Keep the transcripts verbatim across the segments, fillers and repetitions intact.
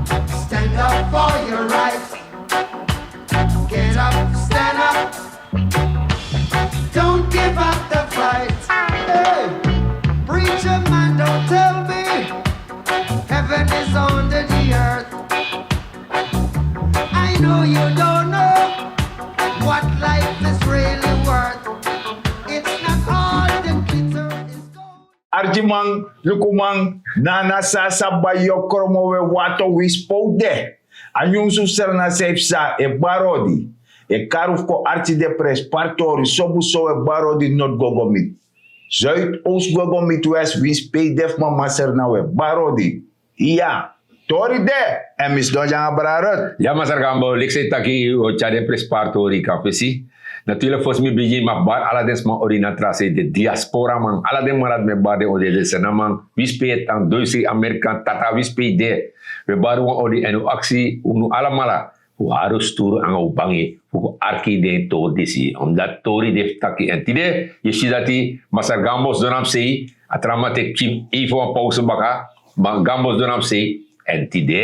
Stand up for your rights. Get up, stand up. Don't give up the fight. Hey, preacher man, don't tell me heaven is under the earth. I know you don't know what life is really worth. It's not all the glitter is gold. Arkiman, lukuman, na a sani san a bai yu o kromo, we wato winsi pe un de. A nyunsu Sranan san e psa, e bari odi. E kari un fu kon arki den prenspari tori, sobu so, we bari odi, noti go go miti, zuidoost go go miti, west, winsi pe yu de fu mama Sranan, we bari odi. Iya, tori de, èn mi sidon nanga brada Ruth. Ya, Masra Gambo, leki san yu taki, wi o tyari den prenspari tori kon fesi. Natuurlik, fosi mi bigin, mi e bari ala den sma odi na tra sei, den diasporaman, ala den man dati mi e bari den odi, den Srananman, winsi pe yu e tan, duisi, Amerika, tata, winsi pe yu de. Wi e bari wan odi èn wi aksi unu alamala fu hari un sturu nanga un bangi fu kon arki den tori disi. Omdat tori de fu taki. Èn tide yu e si dati Masra Gambo sidon na p'sei, a tra man teki pikin, even wan pauze baka, ma Gambo sidon na p'sei. Èn tide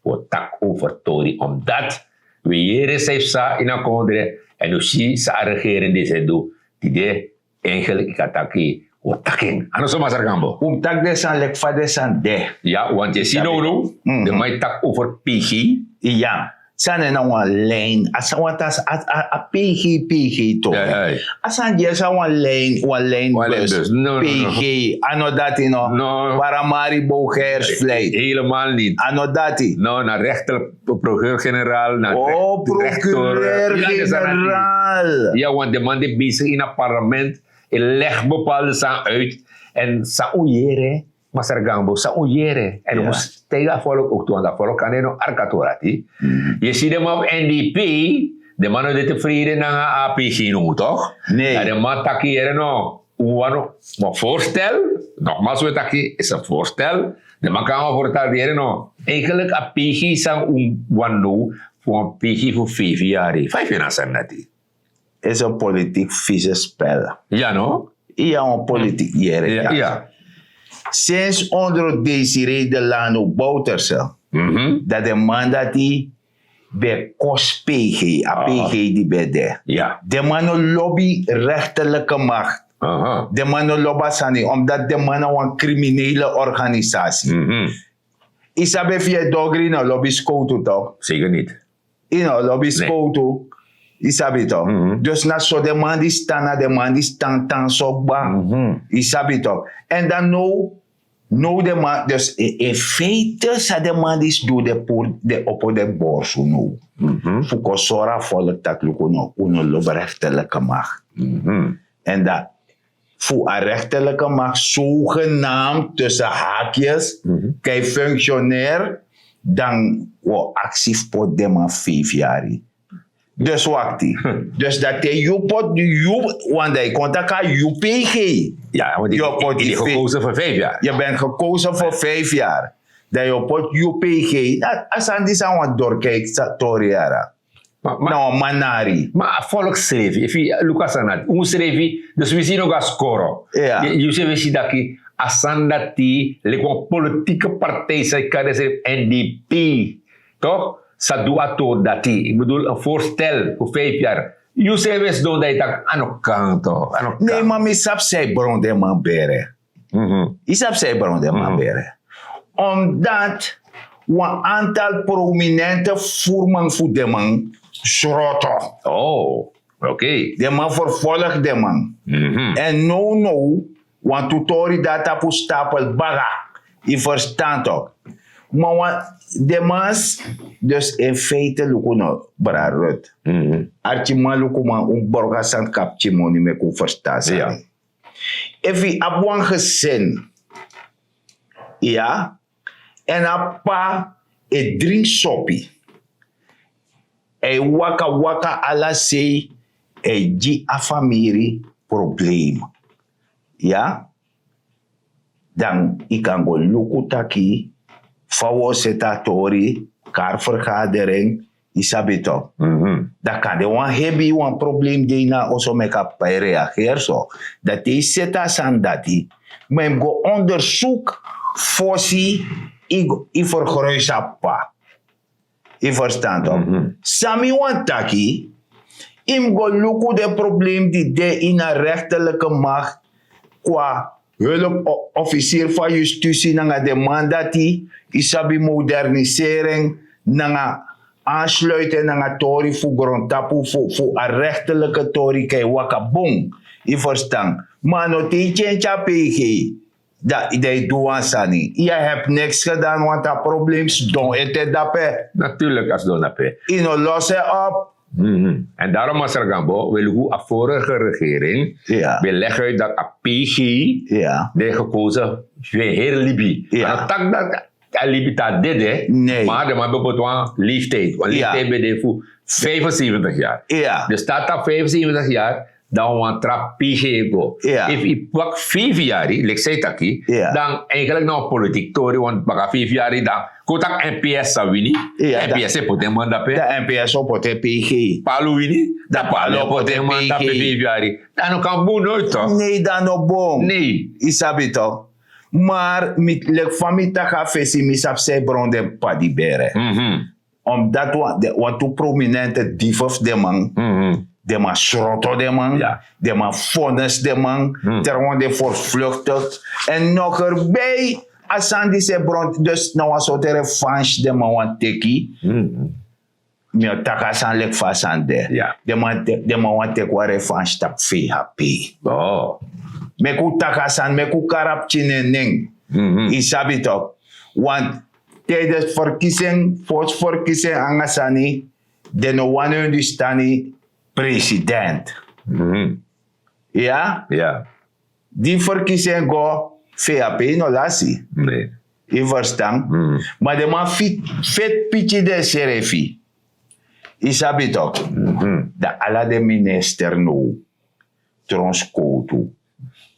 wi o taki over tori, omdat wi e yere san e psa ini a kondre, èn wi si san a regering disi e du. Tide, eigenlijk, yu kan taki, wi o taki en. A no so, Masra Gambo? Un mus taki den sani leki fa den sani de. Ya, want yu e si nownow, den man e taki over P G. Ya, sani na wan lijn. A sani, want a, a, a, a P G, P G toch. A sani di e sa wan lijn, wan lijn bus. No, no, no. P G, a no dati no. No. Paramaribo, Gers, Vlijt. Helemaal niet. A no dati. No, na rechter, procureur-generaal, na rechter. Oh, procureur-generaal. Ya, want den man di e bezig in a parlement, e leg bepaalde sani uit. Èn san un yere, Masra Gambo, san un yere. Èn un mus taigi a volk ook tu, want a volk kan no arki a tori dati. Yu e si den man fu N D P, den man no de tevreden nanga a P G no, toch? Nee. Dan den man taki, yere no, un wani wan voorstel, nogmaals wi e taki, is een voorstel. Den man kon nanga wan voorstel, yere no. Eigenlijk a P G san un wani now, fu wan P G fu vijf yari. Vijf yari na sani dati. Is een politiek vieze spel. Ya no? Ya, wan politiek yere. Ya, ya. Sinds onder Désiré Delano Bouterse, dat den man dati ben kosi P G, a P G di ben de. Ya. Den man no lobi rechterlijke macht. Den man no lobi a sani, omdat den man na wan criminele organisatie. Yu sabi, efu yu e dogri, yu no lobi skowtu, toch? Zeker niet. Yu no lobi skowtu, yu sabi toch? Dus na so den man disi tan, na den man disi tan tan so kba. Yu sabi toch? Èn dan now, now den man, dus in, in feite san den man disi du, den puru, den opo den borsu now. Fu kon sori a volk taki luku no, un no lobi rechterlijke macht. Èn dan fu a rechterlijke macht zogenaamd, tussen haakjes, kan yu functioneren, dan wi o aksi fu poti den man vijf yari. Dus wakti. Dus dati yu poti yu, want dan yu kon taki a yu P G. Ja, want yu o poti yu gekozen voor vijf jaar. Yu ben gekozen voor vijf jaar. Dan yu o poti yu P G. Na a sani disi na wan doorkijktori yara. Ma, ma, na wan manari. Ma a volk srefi, efu yu luku a sani dati, un srefi, dus wi si no go a skoro. Yu, yu srefi si taki a sani dati, leki wan politieke partij san yu kari densrefi N D P, toch? Sa du a tori dati. Ik bedoel, een voorstel voor vijf jaar. Yu srefi sidon dan yu taki, a no kan toch, a no kan. Nee, ma mi sabi san e bron den man bere. Yu sabi san e bron den man bere. Omdat wan aantal prominente voerman fu den man sroto. Oh, oké. Den man vervolg den man. Èn now now, wantu tori de na tapu stapel baka. Yu verstan toch? Ma wan, den man, dus in feite luku no, brada Ruth. Arkiman, lukuman, un borgo a sani kon na pikin moni, meki un verstan sani. Efu yu abi wan gesin, ya, èn a p'pa e dringi sopi, a e waka waka ala sei, a e gi a famiri problem, ya, dan yu kan go luku taki fa wi o seti a tori, kari vergadering, yu sabi toch. Dan kan de wan hebi wan problem de ini a oso meki a p'pa e reageri so. Dati yu seti a sani dati, ma yu mus go onderzoek fosi yu go, yu vergruis a p'pa. Yu ferstan tok? San mi wani taki, yu mus go luku den problem di de ini a rektelike makt, kwa hulp ofisiri fu a yustisi nanga den man dati, yu sabi modernisering nanga ansluiten nanga tori fu grontapu fu a rektelike tori kan e waka bun. Yu ferstan? Ma a no te yu tyentyi a pg, dan yu du wan sani, yu abi niks gedan want a problem sidon ete dape. Naturlik a sidon dape. Yu no los en op. En darom masra gambo we luku a vorige regering ben leg uit dat a pg, den gekozen fu en heri libi. A no taki dat a libi ta dede, maar den man ben poti wan leeftijd wan leeftijd ben de fu vijfenzeventig jaar. Dus ta ta vijfenzeventig jaar, dan wan tra pg e go. Efu yu pak vijf yari leki san yu taki, dan eigenlijk na wan politiki tori want baka vijf yari dan kon taki mps sa wini. Mps e poti en man dape. Dan mps o poti en pg. Palu wini, dan palu o poti en man dape vijf yari. Dan no kan bun noit tok. Nei, dan no bun. Nei, yu sabi tok. Maar leki fa mi taki a fesi, mi sabi san e bron den padi bere. Omdat wantu prominente dife fu den man, den man sroto den man, den man fonis den man, trawan den fortvluchtig. En nogerbij a sani disi e bron, dus na wan sortu revanche den man wani teki. Mi o taki a sani leki fa a sani de. Den man wani teki wan revanche tapu vhp. Meki un taki a sani, meki un kari a pikin na en nen. Yu sabi tok? Want tides verkiezing, fosi verkiezing nanga sani, den no wani understani president. Ya, di verkiezing go, vhp no lasi. Yu ferstan? Ma den man feti piki densrefi. Yu sabi tok? Dan ala den minister now tron skowtu.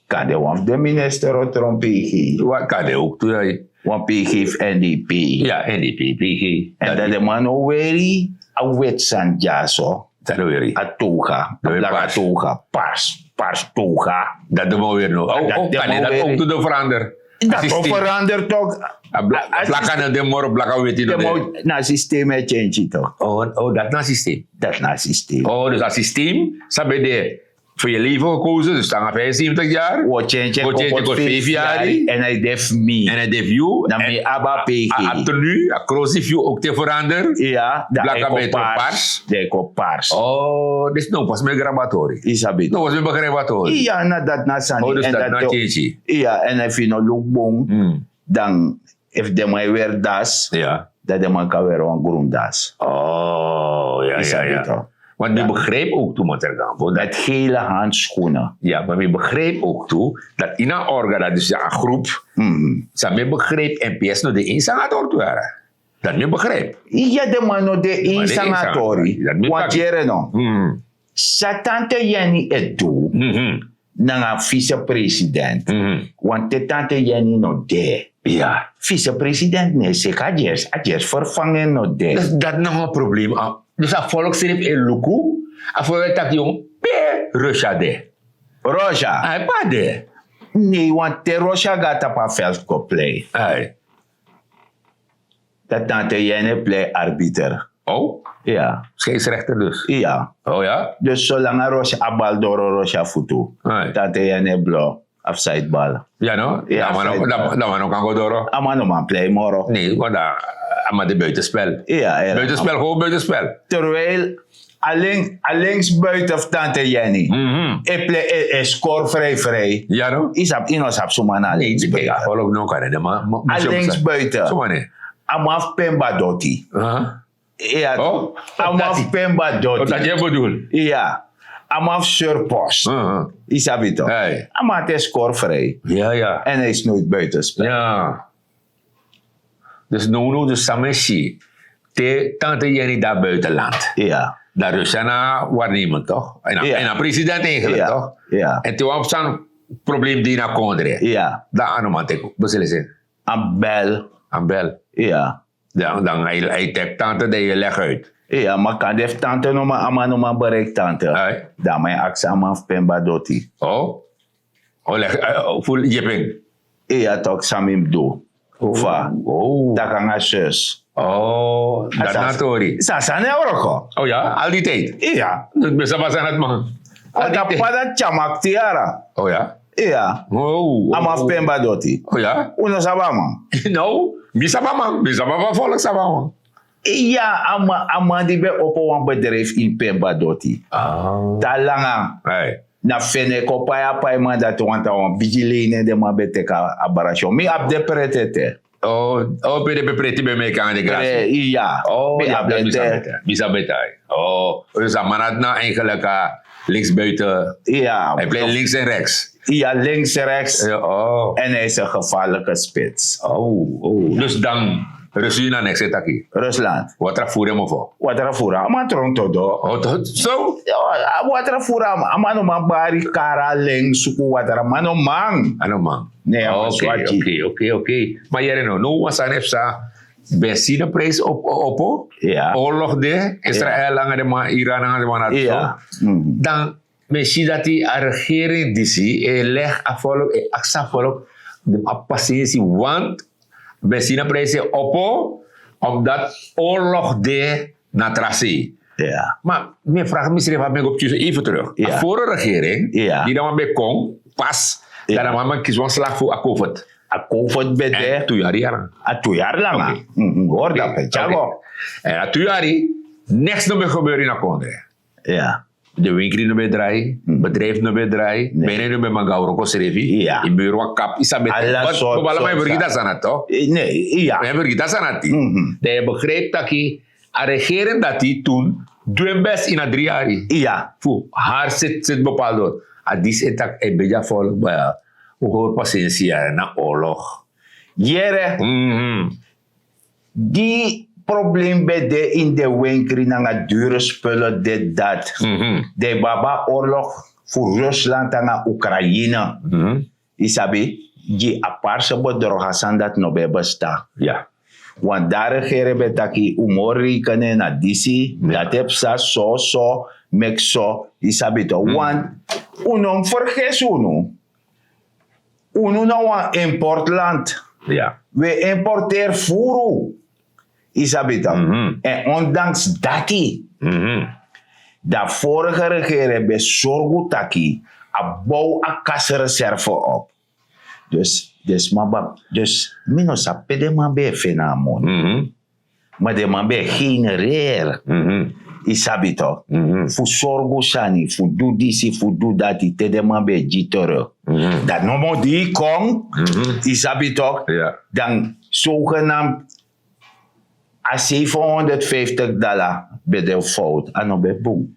Kan de wan fu den minister o tron pg? Kan de owktu ya. Wan pg fu ndp. Ya, ndp pg. En dan den man no weri a weti sani dyaso. A toga, a blaka toga, pars pars toga. Dati den man weri no? Kan de dati owktu de verander? Dati o verander tok. A blaka no de moro blaka weti no de. Na a sistem e tyentyi tok. O dati na a sistem. Dati na a sistem. O dus a sistem san ben de fu yu leven gekozen dus nanga vijfenzeventig yari. Go tyentyi go vijf yari. En a yu de fu mi. En a yu de fu yu. Na mi abi a pg. A tenu a krosi fu yu owktu e verander. Blaka ben e tron pars. Den e kon pars. O disi no pas mi e grabatori. Yu sabi? No pas mi e grabatori. Iya, na dati na sani. O dus dati na a tyentyi. Iya, en efu yu no luku bun, dan efu den man e weri das, dan den man kan weri wan grun das. O ya ya ya. Want mi begrijp ook tu man tergambo dat gele handskone. Ya maar mi begrijp ook tu dat in a orga dat dus a groep. San mi begrijp mps no de eens aan het ortu yara. Dat mi begrijp. Ya den man no de eens aan het ori. Want yere no, san tante Jenny e du nanga vicepresident. Want te tante Jenny no de, vicepresident no e seki a dyers a dyers vervangen no de. Dati nanga problem. Dus a volk srefi e luku a volk e taki yon pe russia de. Russia a e pa de. Nei want te russia go na tapu a veld go plei. Dati tante Jenny e plei arbiter. O ya. Scheidsrechter dus. Ya. O ya. Dus solanga russia a bal doro russia futu, tante Jenny e blo afside bal. Ya no? Dan man no kan go doro. A man no man plei moro. Nei want a man de buitenspel. Ya. Buitenspel gewoon buitenspel. Terwijl a links buiten fu tante Jenny e plei e score vrij vrij. Ya no? Yu sabi yu no sabi suma na a links buiten. A links buiten. A man fu pemba doti. Ya. A man fu pemba doti. Ya. A man fu surpos. Yu sabi tok? A man te score vrij. Ya ya. En hij is nooit buitenspel. Ya. Dus no no dus san mi e si, te tante Jenny de na buitenland, dan russia na warnemen tok? En a president eigenlik tok? En te wan san problem di na kondre, dan a no man teki beslisin. A bel. A bel. Ya. Dan hij teki tante dan yu leg uit. Ya maar kan de fu tante no man a man no man bereik tante. Dan a man e aksi a man fu pemba doti. O leg uit fu yeping. Iya tok san mi mus du. Fa? Taki nanga sus. Oh, dat na tori. Sasa ne wroko. Oh ya, al die tijd. Iya. Dus ben saba sana man. Al die tijd. Pada chamak tiara. Oh ya. Iya. Oh. Ama pemba doti. Oh ya. Uno saba man. No, mi saba man, mi saba van volk saba man. Iya, ama ama di ben opo wan bedrijf in pemba doti. Ah. Talanga. Hey. Na feneko pai a pai man dati wan tawan bigi leine den man ben teki a barasyon mi abi de prete te. Oh, oh, pe de pe preti ben meki anga de grasi. Iya. Oh, mi abi de te. Bisa beta. Oh, dus a man had nou eigenlijk a linksbuiten. Iya. Hij pleit links en rechts. Iya, links rechts. En hij is een gevaarlijke spits. Oh, oh. Dus dan Rusland na next taki. Rusland. Watra fure mofo. Watra fura a man tron todo. Oh, tot so. Watra fura a man no man bari kara len suku watra man no man. A no man. Ne a man swati. Okay, okay, okay. Ma yere no no wan sani fu sa benzine prijs op opo. Oorlog de Israel anga de man Iran anga de man na so. Dan mi si dati a regering disi e leg a volk e aksa volk a pasensi want benzine prijs e opo omdat oorlog de na tra sei. Ma mi e vraag misrefi a ben go pityusu even terug a vorige regering di dan man ben kon pas dan dan man ben kisi wan slag fu a covid. A covid ben de tu yari yara. A tu yari langa. Hori dape tyago. En a tu yari neks no ben gebeur ini a kondre. De winkri no ben drai, bedrijf no ben drai, bene no ben man go a wroko srefi. Yu beri wan kap yu sabi ete. Bobala man yu fergiti a sani ati. Ne, yu fergiti a sani ati. Dan yu begrijpi taki a regering dati tun du en best ini a dri yari fu hari seti seti bepaldo. A disi e taki a e begi a folk baya un hori pasensi yara na oorlog. Yere. Di problem ben de ini den wenkri nanga duru spullen dit dat. Den ben abi a oorlog fu rusland nanga ukraine. Yu sabi gi aparse bedroga sani dati no ben bestan. Want dan a regering ben taki un mori reikenen na disi dati e psa so so meki so yu sabi to want un no mus fergesi unu. Unu na wan importland. Wi e importeri furu. Yu sabi to. En ondanks dati dan vorige regering ben sorgu taki a bow a kasreserve op. Dus den sma ben dus mi no sabi pe den man ben e feni a moni. Ma den man ben e genereri yu sabi to fu sorgu sani fu du disi fu du dati te den man ben e gi teruk. Dan nomo di yu kon yu sabi to dan sogenamd a sevenhonderdvijftig dala ben de fout a no ben bun.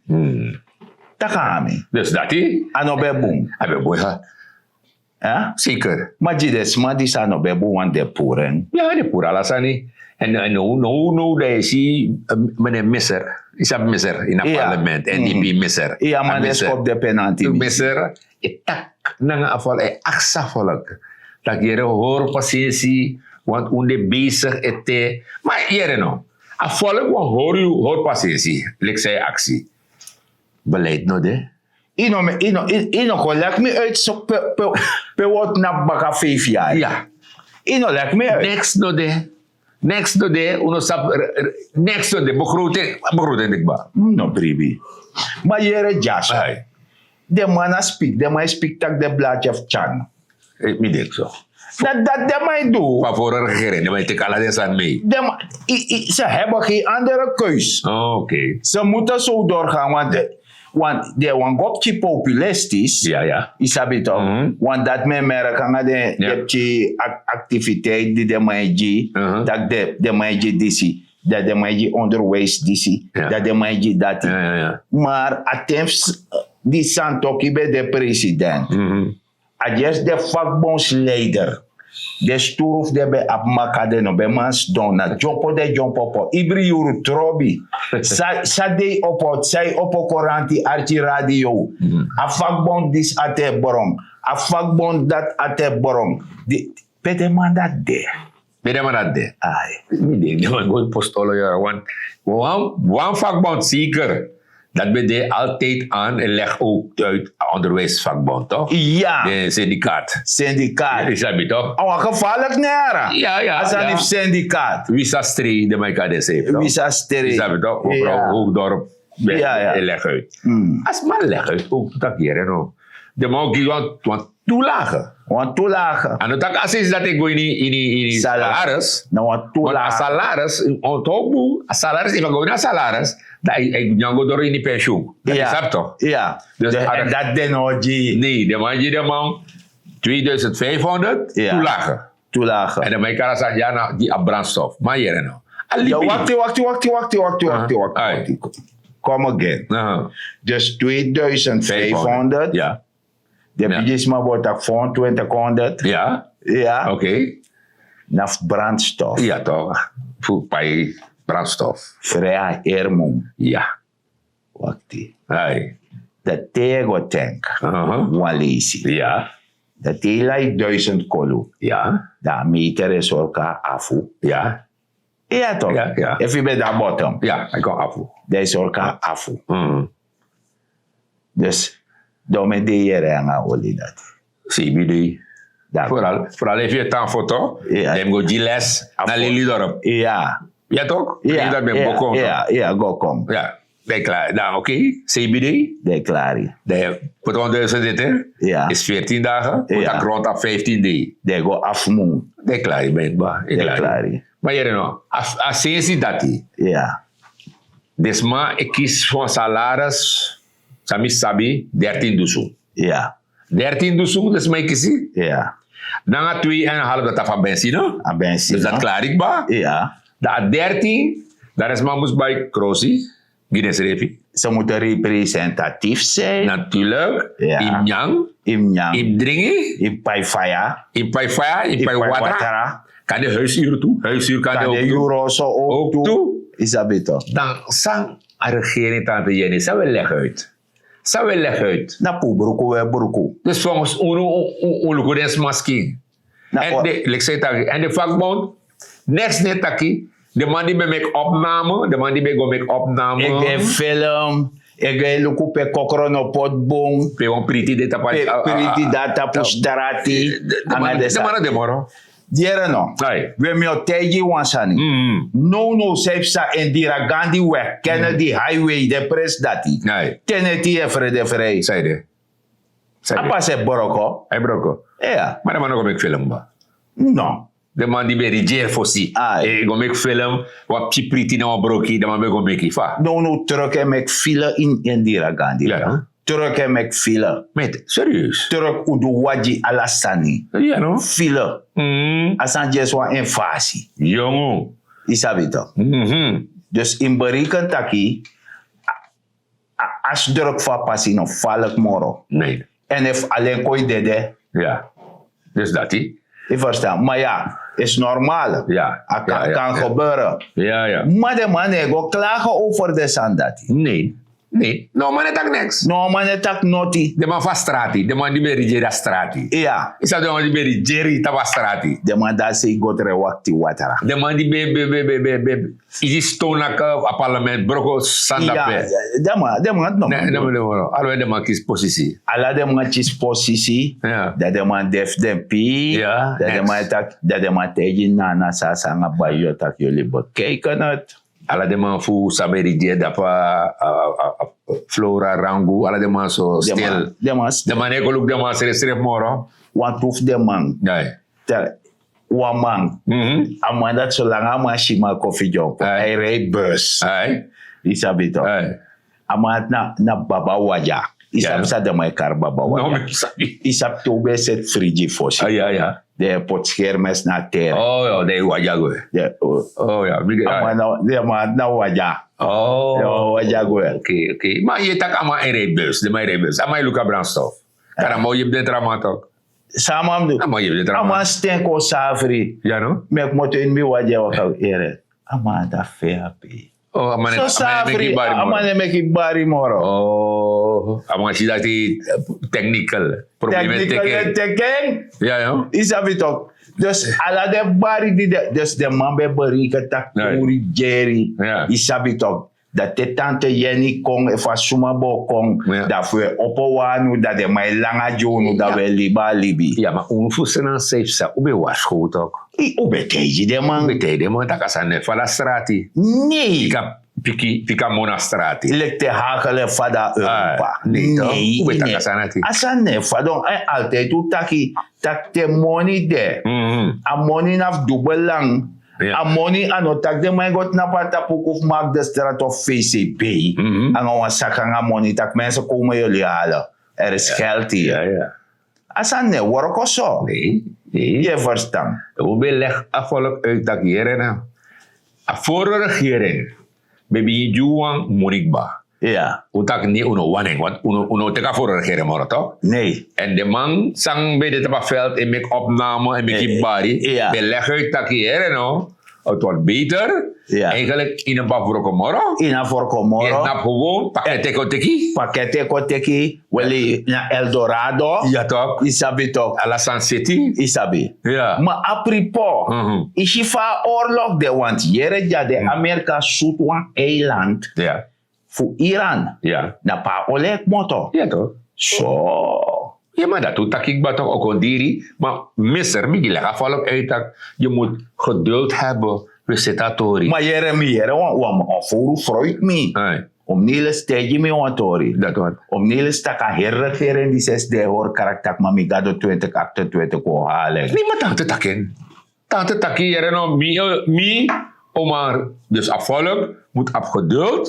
Taki nanga mi dus dati a no ben bun. A ben bun. Seker. Ma gi den sma disi a no ben bun wani den puru en. Ya den puru ala sani. En now now now dan yu si mene miser yu sabi miser ini a parlement en yu bi miser. Ya man den skopu den penanti miser. E taki nanga a folk e aksi a folk taki yere hori pasensi want un de besigi ete. Ma yere no a folk wani hori yu hori pasensi leki san yu aksi. Beleid no de. Yu no kon leki mi uitso pe word na baka feifi yari. Yu no leki mi uit. Neks no de. Neks no de un no sabi. Neks no de begroting begroting dikba. No bribi. Ma yere dyaso den man na spik den man e spik tak' den bladye fu tyan. Mi denki so. Dati dati den man e du. Fa foro regering den man e teki ala den sani mei. Den man se heben gen andere keus. Se mute so dorgan want den want den e wani go pikin populistis. Yu sabi to want dati mi e merki nanga den pikin aktiviteit di den man e gi tak' den man e gi disi. Dan den man e gi onderwijs disi dan den man e gi dati. Mar a ten fu di santoki ben de president. A gersi den fakbondsleider den sturu fu den ben abi maka den no ben man sidon na dyompo den dyompo opo ibri yuru trobi. San dei opo san yu opo koranti arki radio. A fakbond disi ati e bron a fakbond dati ati e bron. Pe den man dati de? Pe den man dati de? Mi denki den man go postolo yoro wan wan fakbond seker. Dat ben de altijd aan en leg ook uit onderwijsvakbond, toch? Ja. De syndicaat. Syndicaat. Is dat niet, toch? Oh, gevaarlijk nera. Ja, ja. Als dat niet syndicaat. Wisa stri, de man kan de zeep, toch? Wisa stri. Is dat niet, toch? Mevrouw Hoogdorp, ja, ja, leg uit. Als man leg uit, ook dat hier, no. De man ook die want, want toelage. Want toelage. En dat als is dat ik go in die, in die, in die salaris. Nou, want toelage. Want a salaris, onthoud, a salaris, if I go in a salaris, dan ik, ik go door in die pensioen. Dat is dat toch? Ja. Dus de, en dat den no gi. Nee, de man gi de man tweeduizend vijfhonderd toelage. Toelage. En dan ben ik al ja, na die a brandstof. Maar hier en nou. Ja, wakti, wakti, wakti, wakti, wakti, wakti, wakti. Come again. Dus tweeduizend vijfhonderd. Ja. De bigisma bo taki fon twintighonderd. Ja. Ja. Oké. Na fu brandstof. Ja, toch. Fu pai brandstof. Vrij a ermum. Ja. Wakti. Hai. Dat te go tank. Wan leisi. Ja. Dat te lai duizend kolu. Ja. Dan a meter is orka afu. Ja. Ja, toch? Ja, ja. Efu yu ben de a bottom. Ja, hij kon afu. Dan yu sorka afu. Dus dan mi de yere nanga oli dati. Sebi dei. Vooral, vooral efu yu e tan foto, dan yu go gi les na Lelydorp. Ja. Ja, toch? Ja, dat ben go kon. Ja, go kon. Ja. Dan klaar. Dan oké, sebi dei. Dan klaar. Dan put on de zit, hè? Ja. Is veertien dagen. Put a grond op vijftien dei. Dan go afmu. Dan klaar, ben ik ba. Dan klaar. Maar hier no, a sensi dati. Ja. Desma e kisi fu a salaris, san mi sabi, dertien dusun. Ja. Dertien dusun, desma e kisi. Ja. Nanga twee en een half dati fu a bensin, no? A bensin. Dus dat klaar ik ba. Ja. Dan a dertien, dan desma mus bai krosi. Gi den srefi. Ze moeten representatief zijn. Natuurlijk. Ja. Im nyang. Im nyang. Im dringi. Im pai faya. Im pai faya, im pai watra. Kan de huisuur tu. Huisuur kan de huur. Kan de huur also ook tu. Isabi toch. Dan san a regering tante Jenny, san we leg uit. San we leg uit. Na pu bruku we bruku. Dus volgens unu, un luku den smaskin. En de, like say taki, en de vakbond, next net taki, de man die ben make opname, de man die ben go make opname. Ik ben film, ik ben luku pe kokro no pot bung. Pe wan priti de tapa. Pe priti da tapu strati. De man de moro. Diere no. We mi o taigi wan sani. No, no, sai psa en Dira Gandhi weg, Kennedy Highway, de pres dati. Teneti e frede frei. Sai de. A pasi e broko. A e broko. Iya. Ma den man no go meki film ba. No. Den man di ben rigeri fosi. Ai. E go meki film, wan pikin priti na wan broki, den man ben go meki fa. No, no, truk e meki file in Indira Gandhi. Truk e meki file. Met, serieus. Truk un du wagi ala sani. File. A sani disi wan invasi. Yongu. Yu sabi tok. Dus yu mus bereken taki a, a asdruk fu a pasi no falek moro. Nee. En efu alen kon yu dede. Ya. Dus dati. Yu ferstan, ma ya, is normal. Ya. A kan, kan gebeuren. Ya, ya. Ma den man no e go klage over den sani dati. Nee. Nee. No man no e taki neks. No man no e taki noti. Den man fu a strati, den man di ben rigeri a strati. Ya. Yu sabi den man di ben rigeri tapu a strati. Den man dati sei go drai wakti watra. Den man di ben, ben, ben, ben, ben, ben Yu si ston naki a parlement, broko sani dape. Den man, den man no. Ala den man kisi posisi. Ala den man kisi posisi. Dan den man de fu den pii. Dan den man e taki, dan den man taigi Nana Sasa nanga Bayo taki yuli bekijken het. Ala den man fu san ben rigeri dapu a, a, a, a Flora Rangu, ala den man so stil. Den man no e go luku den man srefsrefi moro. Wantu fu den man. Tel wan man. A man dati, solanga a man si mi a kofi dyompo, a e rei bus. Yu sabi tok. A man dati na, na Baba Wadya. Yu sabi san den man e kari Baba Wadya? Yu sabi te un ben e seti frigi fosi. Den e poti skermes na a tere. Den e wadya gwe. A man na, den man dati na wadya. Wadya gwe. Oké, oké. Ma yu e taki a man e rei bus, den man e rei bus. A man e luku a brandstof. Kari a man o yepi den tra man tok. San a man mus du? A man sten kon safri. Ya no? Meki moto ini mi wagi e waka ere. A man dati fea pe. So safri, a man no e meki bari moro. A man si dati technical. Problema e teki en. Ya no? Yu sabi tok. Dus ala den bari di den, dus den man ben bereken taki un rigeri. Yu sabi tok. Dan te tante Yeni kon efu a suma bo kon, dan fu e opo wanu dan den man e langa gi unu dan wi e libi a libi. Ya ma unu fu sran sei psa un ben warskow tok? Un ben taigi den man. Un ben taigi den man tak' a sani no e fala strati. Nei. Piki piki a mon na strati. Leki te hagel e fada europa. Nei. A sani no e fadon. Altide un taki tak' te moni de, a moni na fu du belang. A moni a no taki den man e go tnapu a tapu uku fu maki de strati of fcb, nanga wan saki nanga moni tak' mense komen yuli halen. Er is geld hier. A sani no e worko so. Yu e verstan? Un ben legi a folk uit tak' yere na a foro regering ben bigin gi un wan moni kba. Un taki ne un no wani en want un no teki a foro regering moro tok? Nei. Èn den man san ben de tapu a veld e meki opname e meki bari ben legi uit taki yere no, het word beter. Eigenlik ini a bafroko moro. Ini a vorko moro. Pakete kon teki. Pakete kon teki. Weli na eldorado. Ya tok. Yu sabi tok. Ala san seti. Yu sabi. Ma apripo, yu si fa a oorlog de want yere dya de amerika sutu wan eiland fu iran. Na pa a oleg moto. So. Ya ma dati un taki kba tok o kon diri. Ma mister mi gi leki a folk uit tak' yu mus geduld heben. Wi seti a tori. Ma yere mi yere wan wan fowru fruit mi. Om niles taigi mi wan tori. Om niles taki a heri regering disi e sde e hori krakti tak' ma mi gado twintig aktentwintig kon halen. Mi ma tante taki en. Tante taki yere no mi, mi omar. Dus a folk mus abi geduld.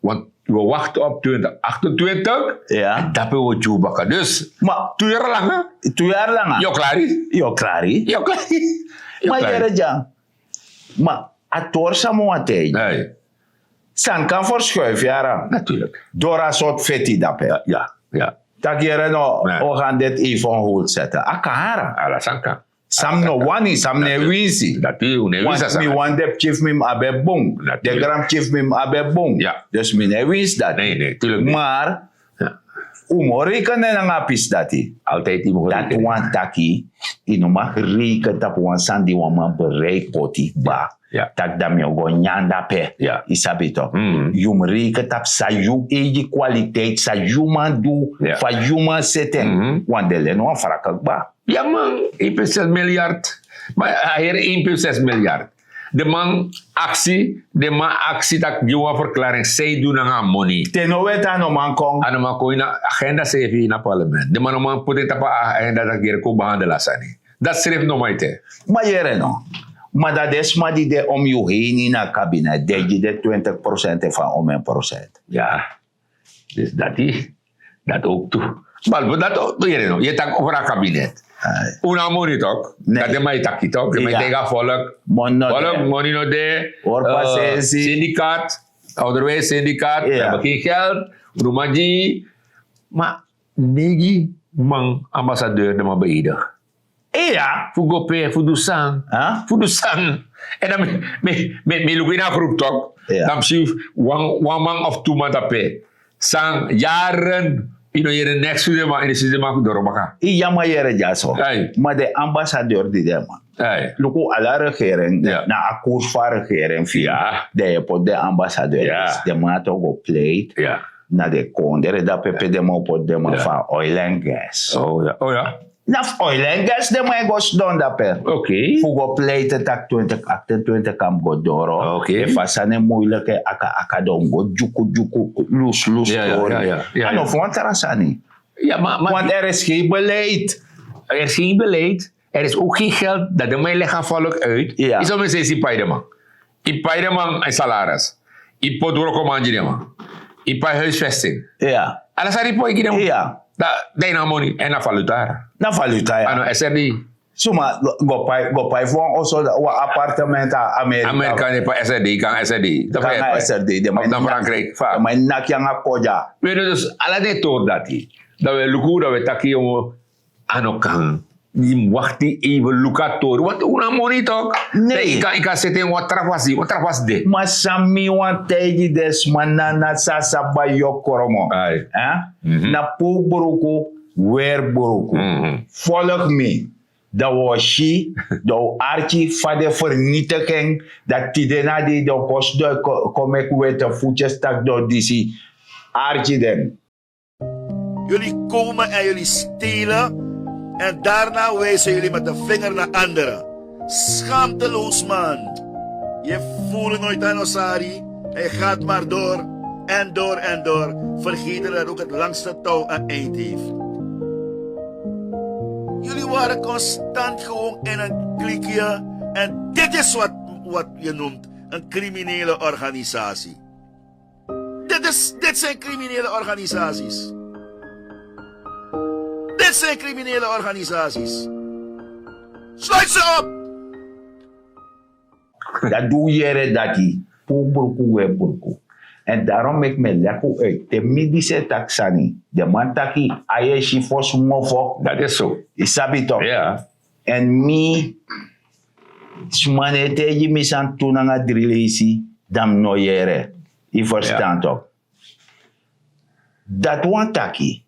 Want wi wakti op twintig aktentwintig. En dape wi o gi un baka dus. Ma tu yari langa. Tu yari langa. Yu o klari. Yu o klari. Yu o klari. Ma yere dya. Ma a tori san mi wani taigi. Sani kan forskuifi yara. Doro a sortu feti dape. Taki yere no, o gan deti even hold sete a kan yara. Ala sani kan. San mi no wani san mi no e winsi. Mi wani den pikin fu mi mus abi en bun. Den granpikin fu mi mus abi en bun. Dus mi no e winsi dati. Mar un mus o reiken nen nanga a pisi dati. Dati wani taki yu no man reiken tapu wan sani di wan man bereiki poti kba. Tak' dan mi o go nyan dape. Yu sabi tok? Yu mus reiken tapu san yu eigi kwaliteit san yu man du, fa yu man seti en. Wan den leni wan fraka kba. Ya man, ipin ses milyard. Ma a heri ipin ses milyard. Den man aksi, den man aksi tak' gi wan ferklaring san yu du nanga a moni. Te no weti a no man kon. A no man kon ini a agenda sefi ini a parlement den man no man poti en tapu a agenda tak' yere kon behandel a sani. Dati srefi no man ete. Ma yere no. Ma dan den sma di de om yu heini ini a kabinet den e gi den twintig prosent efu a omen prosent. Ya. Dus dati, dati ouk tu. Balbo dati ouk tu yere no yu e taki over a kabinet. Un no a moni tok? Dati den man e taki tok den man e taigi a folk. Moni no de. Hori pasensi. Sindikat. Onderwijs sindikat. Wi abi gen geld. Un no man gi. Ma negi man ambasadeur den man beedigi. Iya. Fu go pe fu du san? Fu du san? Èn dan mi luku ini a grupu tok. Dan mi si wan man of tu man tapu pe. San yaren yu no yere neks fu den man èn yu si den man fu doro baka. Iya man yere dyaso. Ma den ambasadeur di den man luku ala regering na a koers fu a regering fu yu. Dan yu e poti den ambasadeur. Den man ati o go pleit na den kondre dape pe den man o poti den man fu a oil en gas. Na fu oil en gas den man e go sidon dape fu go pleite tak' twintig aktentwintig kan mus go doro. Efu a sani e muiliki e aka aka dan un mus go dyuku dyuku, lusu lusu tori. A no fu wan tra sani. Want er is gen beleid. Er is gen beleid. Er is ouk gen geld dati den man e legi a folk uit. Yu sabi mi sensi yu pai den man. Yu pai den man en salaris. Yu poti wrokoman gi den man. Yu pai huisvesting. Ala sani yu poi gi den man. Dan yu no a moni èn na valuta. Na valuta ya. A no srd. Suma go pai fu wan oso wan apartement na amerika. Amerika no e pai srd yu kan srd. Srd dan frankrik fa. Ma yu naki nanga kodya. We no dus ala den tori dati dan we luku dan we taki yongo. A no kan. Yu mus wakti even luku a tori want un no a moni tok. Ne yu kan seti en wan tra fasi wan tra fasi de. Ma san mi wani taigi den sma na na san a sa bai yu o krongo. Na puu bruku, weri bruku. Folg mi. Dan wi o si, dan wi o arki fa den fernitigi en. Dan tide na dei den o kon sidon e kon meki wete futye staki doro disi. Arki den. Jullie komen en jullie stelen en daarna wijzen jullie met de vinger naar anderen. Schaamteloos man. Je voelen nooit aan Osari. Hij gaat maar door en door en door. Vergeten dat ook het langste touw een eind heeft. Jullie waren constant gewoon in een klikje. En dit is wat, wat je noemt een criminele organisatie. Dit is, dit zijn criminele organisaties. Dit zijn criminele organisaties. Sluit ze op! Dan di wi yere dati, puru bruku, we bruku. En daarom meki mi e leki unu uit te mi disi e taki sani, den man taki a yesi fosi mofo. Dati e so. Yu sabi tok'? Èn mi, sma no e taigi mi sani tu nanga dri leisi, dan mi no yere. Yu ferstan tok'? Dati wani taki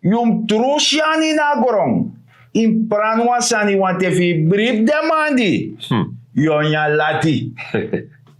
yu mus tru si anu ini a gron. Yu mus prani wan sani, wanten efu yu bribi den man di, yu o nyan lati.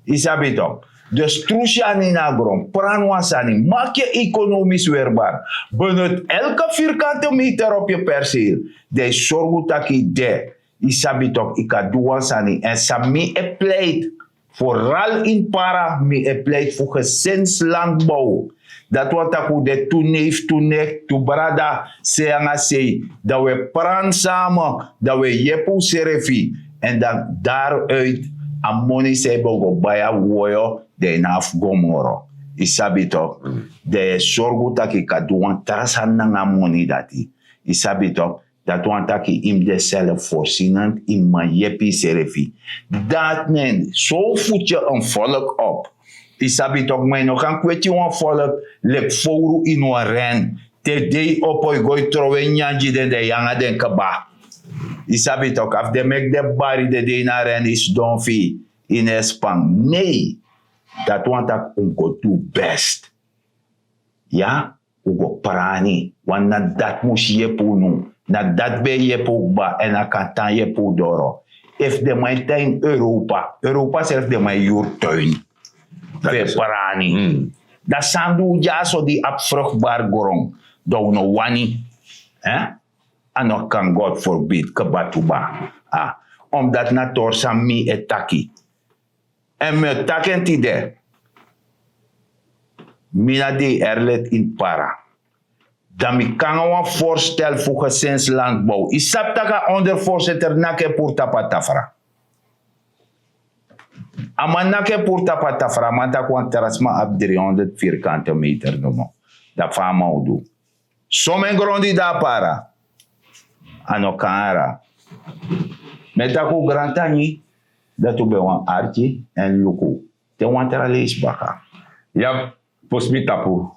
Yu sabi tok'? Dus tru si anu ini a gron, prani wan sani, maki yu ekonomis werbar. Benut elke vierkante meter op yu perseel. Dan yu sorgu tak' yu de. Yu sabi tok', yu kan du wan sani. Èn san mi e pleit, vooral ini Para, mi e pleit fu gesinslandbouw. Dati wani tak' un de tu neef, tu nek, tu brada, sei nanga sei. Dan un e prani sama, dan un e yepi unsrefi. Èn dan daaruit a moni san yu ben go bai a woyo, dan yu no abi fu go moro. Yu sabi tok'? Dan yu e sorgu tak' yu kan du wan tra sani nanga a moni dati. Yu sabi tok'? Dati wani taki yu mus de zelfvoorzienend, yu mus man yepi yusrefi. Dati nen, zo voed je een volk op. Yu sabi tok', ma yu no kan kweti wan volk leki fowru ini wan ren. Te dei yu opo, yu go yu trowe nyanyan gi den, dan yu nanga den kaba. Yu sabi tok', efu den meki den bari den de ini a ren, yu sidon fu yu, yu no e span. Nei, dati wani taki un go du best. Ya, un go prani. Want na dati mus yepi unu. Na dati ben e yepi un kba, èn a kan tan yepi un doro. Efu den man e tan ini Europa, Europa srefi den man e yuru tuin fu e prani. Dan san du un dyaso di abi vruchtbaar gron, dan un no wani? Hè? A no kan, God forbid, kba tu kba. A, omdat na tori san mi e taki. Èn mi e taki en tide. Mi na D R-lid ini Para. Dan mi kon nanga wan voorstel fu gesinslandbouw. Yu sabi tak' a ondervoorzitter naki e puru tapu a tafra. A man naki e puru tapu a tafra, a man taki wan tra sma abi driehonderd vierkante meter nomo. Dan fa a man o du? Somen gron di de na Para, a no kan nanga. Mi e taki un grantangi, dati un ben wani arki èn luku te wan tra leisi baka. Ya, fosi mi tapu,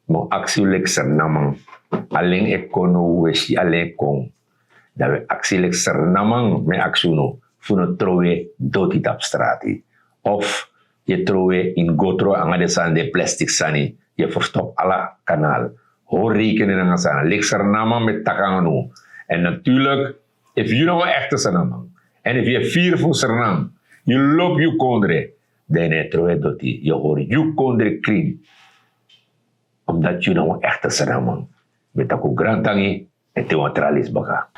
mi o aksi un leki Sranan man. Alen e kon now, un e si alen e kon. Dan un e aksi leki Sranan man, mi e aksi un now, fu no trowe doti tapu strati. Of yu e trowe ini gotro nanga den sani, den plastik sani, yu e ferstop ala kanal. Hori rekening nanga Sranan, leki Sranan man mi e taki nanga un. Èn natuurlijk, efu yu na wan echte Sranan man, èn efu yu e firi fu Sranan, yu lobi yu kondre, dan yu no e trowe doti, yu e hori yu kondre krin. Omdat yu na wan echte Sranan man. Mi e taki un grantangi, èn te wan tra leisi baka.